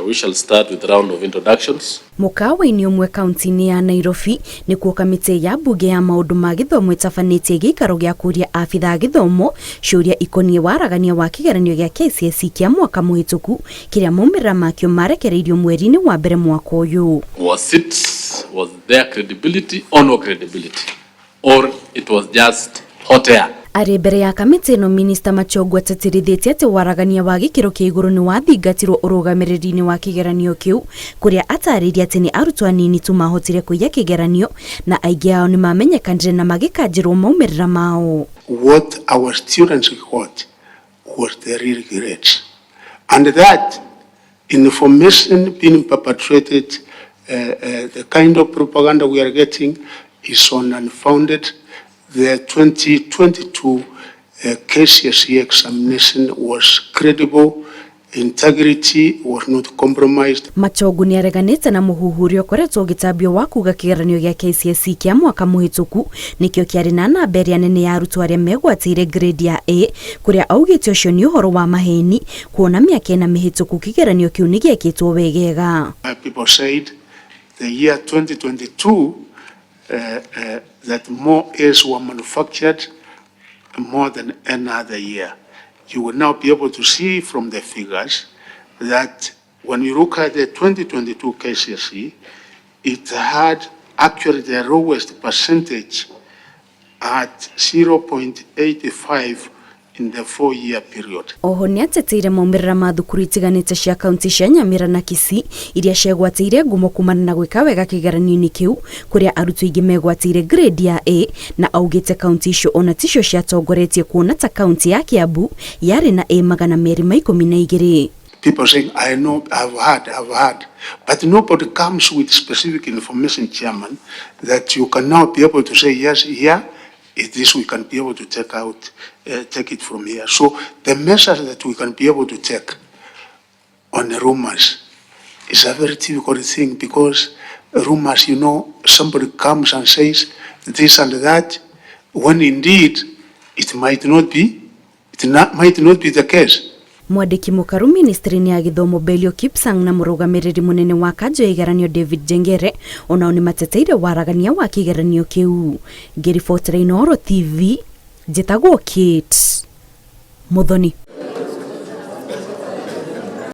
We shall start with round of introductions. Mũkawa-inĩ ũmwe kaunti-inĩ ya Nairobi nĩkuo kamĩtĩ ya mbunge ya maũndũ ma gĩthomo ĩtabanĩtie gĩikaro gĩa kũria abithaa a gĩthomo ciũria ikoniĩ waragania wa kĩgeranio gĩa KCSE kĩa mwaka mũhĩtũku kĩrĩa maumĩrĩra makĩo marekereirio mweri-inĩ wa mbere mwaka ũyũ. Was it, was there credibility or no credibility? Or it was just hot air? Arĩ mbere ya kamĩtĩ ĩno Minista Machongu atĩtĩrithĩtie atĩ waragania wa gĩkĩro kĩa igũrũ nĩ wathingatirwo ũrũgamĩrĩri-inĩ wa kĩgeranio kĩu kũrĩa atarĩirie atĩ nĩ arutwo anini tu mahotire kũiya kĩgeranio na aingĩ ao nĩ mamenyekanire na magĩkanjĩrwo maumĩrĩra mao. What our students got was the real grades. And that information being perpetrated, the kind of propaganda we are getting is on unfounded. The 2022 KCSE examination was credible, integrity was not compromised. Machogu nĩ areganĩte na mũhuhu ũrĩa ũkoretwo ũgĩtambio wa kuga kĩgeranio gĩa KCSE kĩa mwaka mũhĩtũku nĩkĩo kĩarĩ na namba ĩrĩa nene ya arutwo arĩa megwatĩire grade ya A, kũrĩa augĩte ũcio nĩ ũhoro wa maheni kuona mĩaka ĩna mĩhĩtũku kĩgeranio kĩu nĩ gĩekĩtwo wegega. People said the year 2022 that more A's were manufactured more than any other year. You will now be able to see from the figures that when you look at the 2022 KCSE, it had actually the lowest percentage at 0.85 in the 4-year period. Oho nĩ ateteire maumĩrĩra ma thukuru itiganĩte cia kaunti cia Nyamira na Kisii iria ciegwatĩire ngumo kumana na gwĩka wega kĩgeranio-inĩ kĩu, kũrĩa arutwo aingĩ megwatĩire grade ya A, na augĩte kaunti icio ona ticio ciatongoretie kuona ta kaunti ya Kiambu yarĩ na A 212. People saying, "I know, I've heard, I've heard." But nobody comes with specific information, Chairman, that you can now be able to say, "Yes, here, is this we can be able to take out, take it from here." So the measures that we can be able to take on the rumors is a very difficult thing because rumors, somebody comes and says this and that, when indeed it might not be, it not, might not be the case. Mwandĩki mũkaru ministry-inĩ ya gĩthomo Belio Kipsang na mũrũgamĩrĩri mũnene wa kanjũ ya igeranio David Njengere onao nĩ mateteire waragania wa kĩgeranio kĩu. Ngĩribotera Inooro TV, njĩtagwo Kate Muthoni.